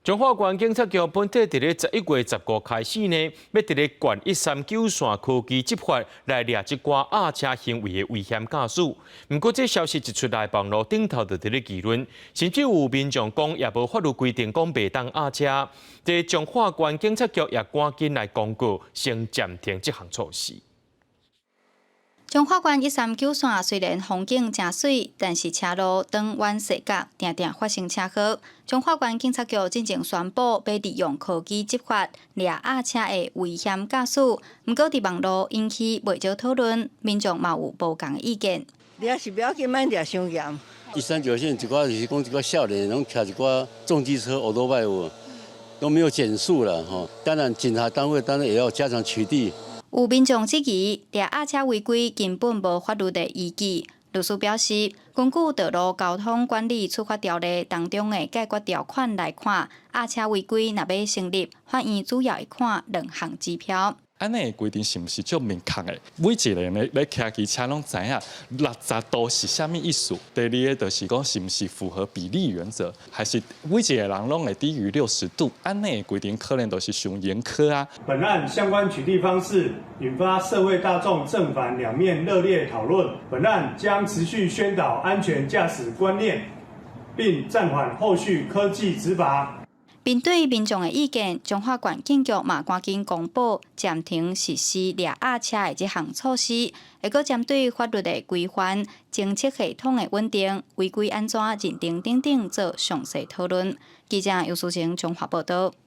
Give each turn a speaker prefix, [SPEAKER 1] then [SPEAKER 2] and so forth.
[SPEAKER 1] 彰化縣警察局本底佇咧11月15開始呢，欲佇咧縣139線科技執法來掠這寡鴨車行為的危險駕駛。毋過這消息一出來，網路頂頭就佇咧議論，甚至有民眾講也無法律規定講袂當鴨車。這彰化縣警察局也趕緊來公告，先暫停這項措施。
[SPEAKER 2] 彰化縣139線雖然風景誠媠，但是車路長彎細角，定定發生車禍。彰化縣警察局進前宣布，欲利用科技執法掠鴨車的危險駕駛。毋過佇網路引起袂少討論，民眾嘛有無仝的意見。
[SPEAKER 3] 掠是不要緊，莫掠傷嚴。
[SPEAKER 4] 139線一寡就是講一寡少年攏騎一寡重機車、歐多拜有，都沒有減速了吼。當然，警察單位當然也要加強取締。
[SPEAKER 2] 有民眾質疑，掠鴨車違規根本無法律的依據。律師表示，根據道路交通管理處罰條例當中的解決條款來看，鴨車違規若欲成立，法院主要會看兩項指標。
[SPEAKER 5] 按呢的規定是毋是足明確的？每一個人咧騎機車攏知影60度是啥物意思。第二个就是講是毋是符合比例原則，還是每一個人攏會低於60度？按呢的規定可能都是傷嚴苛啊。
[SPEAKER 6] 本案相關取締方式引發社會大眾正反兩面熱烈討論。本案將持續宣導安全駕駛觀念，並暫緩後續科技執法。
[SPEAKER 2] 面對民眾的意見，彰化縣警局嘛趕緊公布暫停實施掠鴨車的這項措施，會閣針對法律的規範、偵測系統的穩定、違規按怎認定等等做詳細討論。記者尤淑晴彰化報道。